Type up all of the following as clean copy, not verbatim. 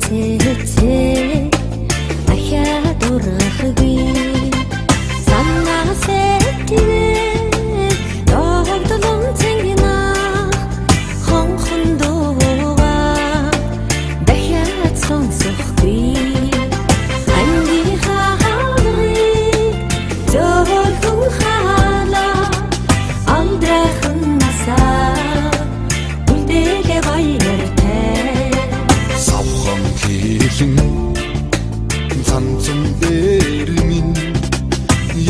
Цэцэг дахиад ургахгүй санаа сэтгээ догдлон цэнгэнэ хонхон дууга дахиад сонсохгүй ангийнхаа хаалгыг зөөлхөн хаалаа алдрайхан насаа үлдээлээ баяртай. Савхан хилэн цанцан дээр минь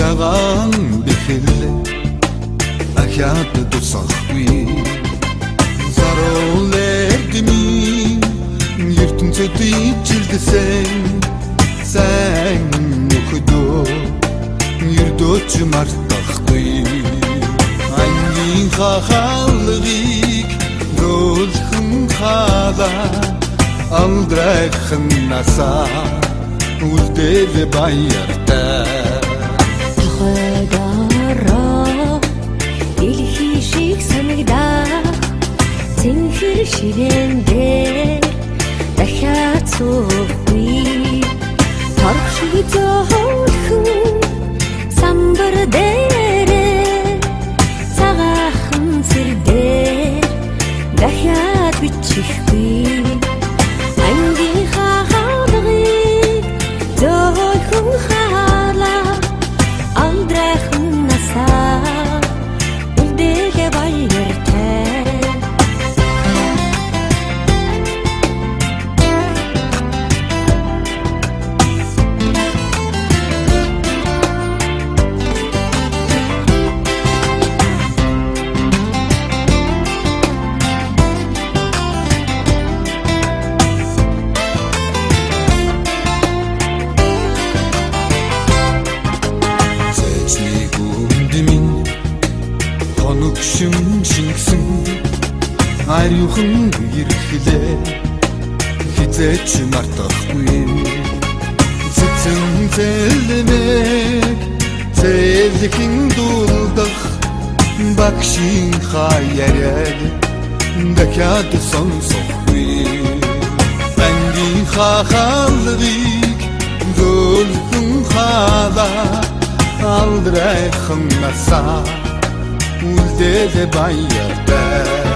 ягаан бэхэл ахиад тусахгүй заруулэг минь ертөнцөд ичилдсэн сайн нөхөдөө ердөөч мартахгүй ангийн хаалгыг зөөлхөн хаалаа алдрайхан насаа үлдээл баяртай. Тохойдороо дэлхий шиг санагдах цэнхэр ширээн дээр дахиад суухгүй торох шиг зөөлхөн самбар дээрээ цагаахан сэр дээр дахиад бичихгүй ангийнхаа хаалгыг зөөлхөн хаалаа алдрайхан насаа үлдээлээ баяртай. Цэцний гүнд минь тоногшин шингэсэн ариухан ирэхлээ хизээч мартахгүй цэцэн зэлмэг зээлхэн дулдах багшийн хаяарэг дахиад сонсохгүй ангийн хаалгыг зөөлхөн хаалаа алдрайхан насаа үлдээлээ баяртай.